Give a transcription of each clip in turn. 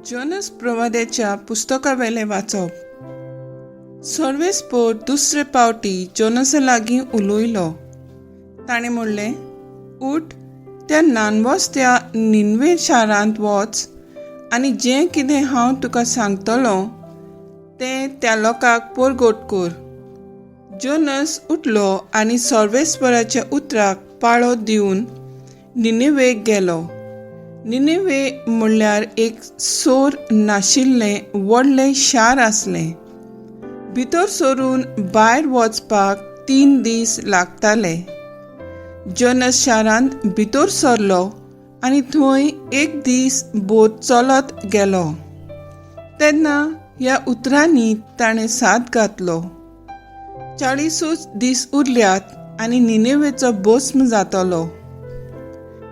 Jonas प्रवाद्याच्या पुस्तकावेलें वाचप. सर्वेस्पोर दुसरे पावटी जोनसा लागीं उलयलो. ताणें म्हणलें, उठ, त्या नानवस त्या निनवे शारांत वच आनी जें कितें हांव तुका सांगतलो तें त्या लोकांक परगट कर. जोनस उठलो आनी सर्वेस्पराच्या उतराक पाळो दिवन निनिवेक गेलो. निनिवे म्हणल्यार एक सोर नाशिल्लें व्हडलें शार आसलें. भितर सरून भायर वचपाक 3 दीस लागताले. जोनस शारांत भितर सरलो आनी थंय 1 दीस बोट चलत गेलो. तेन्ना ह्या उतरांनी ताणें साद घातलो, 40 दीस उरल्यात आनी निनिवेचो भस्म जातलो.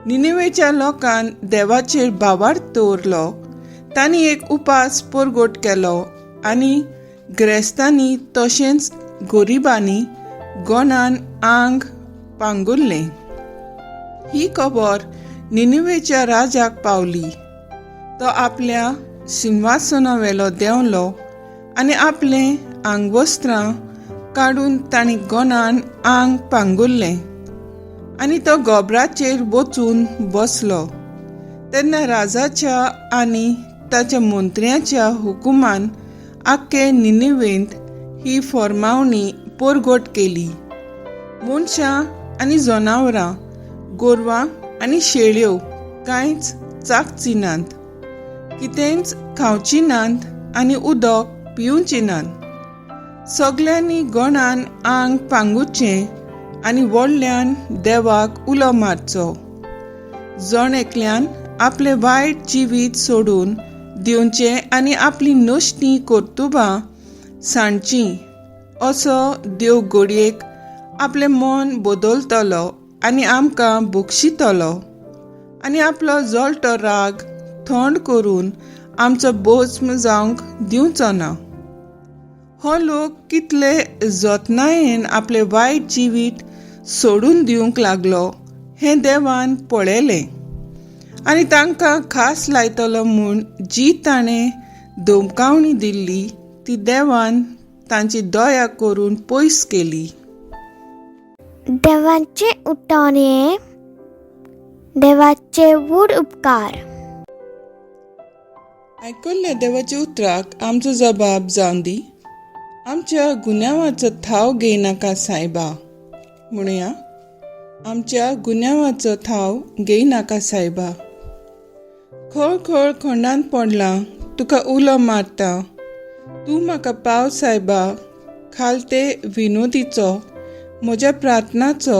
निनिवेच्या लोकान देवाचेर भावार्थ दवरलो. तांणी एक उपास परगट केलो आनी ग्रेस्तांनी तशेंच गरिबांनी गोणान आंग पांगुरलें. ही खबर निनिवेच्या राजाक पावली. तो आपल्या सिंहासनावेलो देंवलो आनी आपलें आंगवस्त्रां काडून तांणी गोणान आंग पांगुरलें आनी तो गोबराचेर वचून बसलो. तेन्ना राजाच्या आनी ताच्या मंत्र्यांच्या हुकुमान आख्खे निनिवेंत ही फॉर्मावणी परगट केली. मनशां आनी जनावरां, गोरवां आनी शेळ्यो कांयच चाखची नात, कितेंच खावची नात आनी उदक पिवची नात. सगल्यांनी गोणान आंग पांगुरचें आनी व्हडल्यान देवाक उलो मारचो. जण एकल्यान आपलें वायट जिवीत सोडून दिवचें आनी आपली नश्टी कर्तुबां सांडचीं. असो देव घडयेक आपलें मन बदलतलो आनी आमकां बक्षितलो आनी आपलो जळटो राग थंड करून आमचो भस्म जावंक दिवचो ना. हो लोक कितले जतनायेन आपलें वायट जिवीत सोडून दिवंक लागलो हें देवान पळयलें आनी तांकां खास लायतलो म्हूण जी ताणें धमकावणी दिल्ली ती देवान तांची दया करून पयस केली. देवाचे उतर हें देवाचे व्हड उपकार. आयकल्ल्या देवाच्या उतराक आमचो जबाब जावन दी. आमच्या गुन्यांवाचो थाव घेयनाका सायबा. म्हणुया, आमच्या गुन्यांवाचो थाव घेयनाका सायबा. खळ खळ खंडांत पडलां, तुका उलो मारता, तूं म्हाका पाव सायबा. खालते विनोदीचो म्हज्या प्रार्थनाचो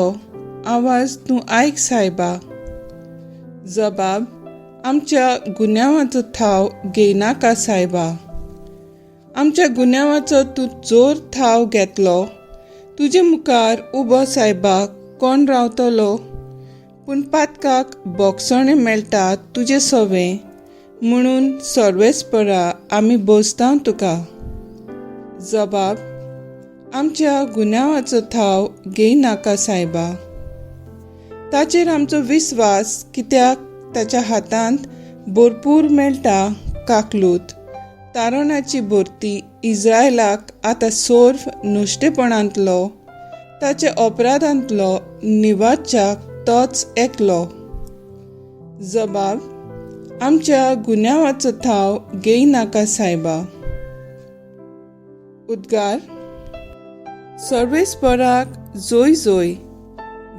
आवाज तूं आयक सायबा. जबाब, आमच्या गुन्यांवाचो थाव घेयनाका सायबा. आमच्या गुन्यांवाचो तूं जोर थाव घेतलो. तुजे मुखार उबो सायबा कोण रावतलो? पूण पातकाक बोगसणें मेळटा तुजें सवें, म्हणून सर्वेस्परा आमी बसता तुका. जबाब, आमच्या गुन्यांवाचो थाव घेयनाका सायबा. ताचेर आमचो विस्वास कित्याक ताच्या हातांत भरपूर मेळटा काकलूत. तारणाची भरती इस्रायलाक आतां सोर्फ नुस्तेपणांतलो ताच्या अपराधांतलो निवाच्याक तोच एकलो. जबाब, आमच्या गुन्यांवाचो थाव घेयनाका सायबा. उद्गार, सर्वेस्पराक जोय जोय.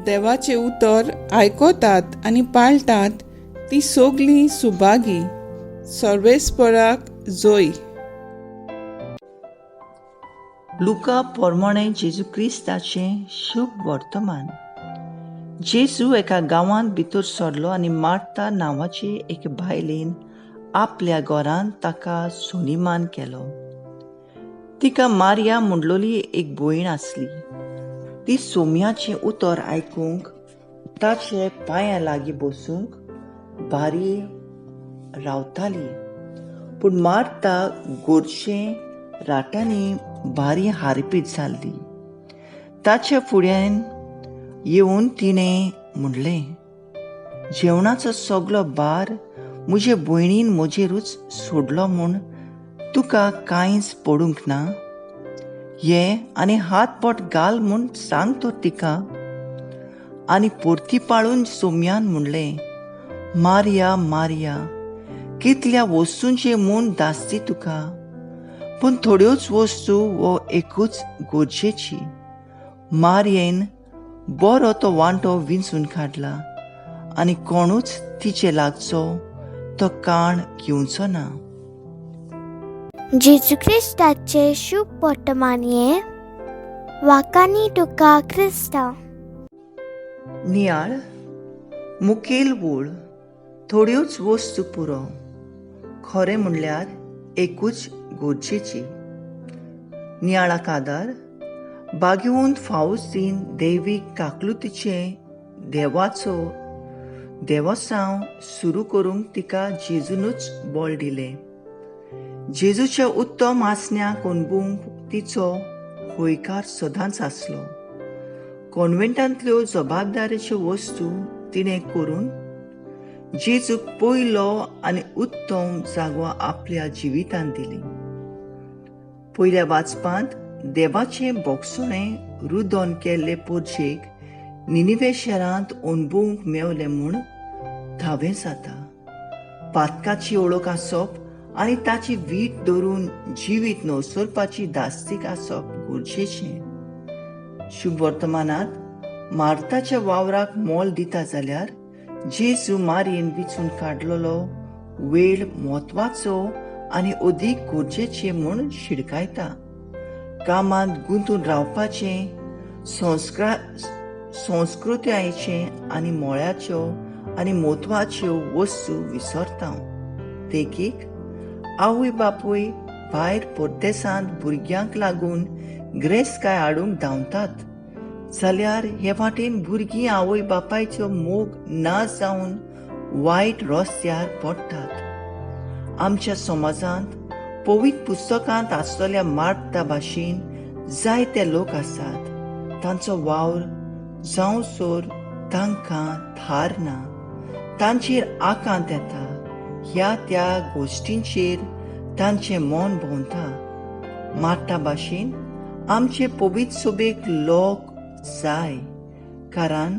देवाचें उतर आयकतात आनी पाळटात ती सगलीं सुभागी. सर्वेस्पराक जोय. लुका पोरमाणे जेजू क्रिस्ताचें शुभ वर्तमान. जेजू एका गांवांत भितर सरलो आनी मार्ता नांवाचे एके बायलेन आपल्या घरांत ताका सोनिमान केलो. तिका मारिया म्हणलोली एक भयण आसली. ती सोम्याचें उतर आयकूंक ताचे पांयां लागीं बसूंक भारी रावताली. पूण मार्ता गोरशे राटांनी भारी हारपीत जाल्ली. ताच्या फुड्यान येवन तिणें म्हणलें, जेवणाचो सगलो भार म्हजे भयणीन म्हजेरूच सोडलो म्हूण तुका कांयच पडूंक ना? ये आनी हात बोट घाल म्हूण सांग तर तिका. आनी परती पाळून सोम्यान म्हणलें, मारिया मारिया, कितल्या वस्तूंचे म्हूण दासती तुका, पूण थोड्योच वस्तू वो एकूच गरजेची. मारयेन बरो तो वांटो विंचून काडला आनी कोणूच तिचे लागचो तो काण घेवचो ना. जेजू क्रिस्ताचे शुभ वर्तमान हें वाकानी तुका क्रिस्तांव. नियाळ मुखेल वोळ थोड्योच वस्तू पुरो, खरें म्हणल्यार एकूच गरजेची. नियाळाक आदार बागेवन फावस्तीन दैवीक काकलुतीचें देवाचो देवसांव सुरू करूंक तिका जेजूनच बळ दिलें. जेजूच्या उत्तम आसण्याक अणभवूंक तिचो हयकार सदांच आसलो. कॉन्वेंटांतल्यो जबाबदारीच्यो वस्तू तिणें करून जेजूक पयलो आनी उत्तम जागो आपल्या जिवितांत दिली. पयल्या वाचपांत देवाचें बोगसणें रुदोन केल्ले पोरजेक निनिवे शहरांत अणभवूंक मेवलें म्हूण धावें जाता. पातकाची ओळख आसप आनी ताची वीट धरून जिवीत नवसरपाची दास्तीक आसप गरजेचें. शुभ वर्तमानांत मार्ताच्या वावराक मोल दिता जाल्यार जेजू मारयेन विचून काडलेलो वेळ म्हत्वाचो आनी अदीक गरजेचें म्हूण शिडकायता. कामांत गुंतून रावपाचें, संस्कृतायेचें आनी मोळ्याच्यो आनी म्हत्वाच्यो वस्तू विसरता. देखीक, आवय बापूय भायर परदेसांत भुरग्यांक लागून ग्रेसकाय हाडूंक धांवतात जाल्यार हे वाटेन भुरगीं आवय बापायचो मोग ना जावन वायट रस्त्यार पडटात. आमच्या समाजांत पवित्र पुस्तकांत आसलेल्या मार्ता भाशेन जायते लोक आसात. तांचो वावर जावसर तांकां थार ना, तांचेर आकांत येता, ह्या त्या गोश्टींचेर तांचें मन भोंवता. मार्ता भाशेन आमचे पवित्र सभेक लोक जाय, कारण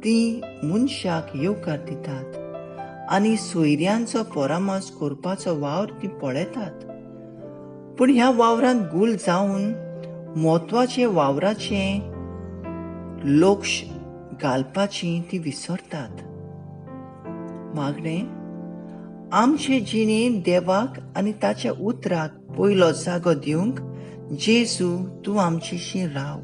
ती मनशाक येवकार दितात आनी सोयऱ्यांचो परामर्श करपाचो वावर ती पळयतात. पूण ह्या वावरांत गुल जावन म्हत्वाचे वावराचें लक्ष घालपाची ती विसरतात. मागणें, आमचे जिणेंत देवाक आनी ताच्या उतराक पयलो जागो दिवंक जेजू तूं आमचेशी राव.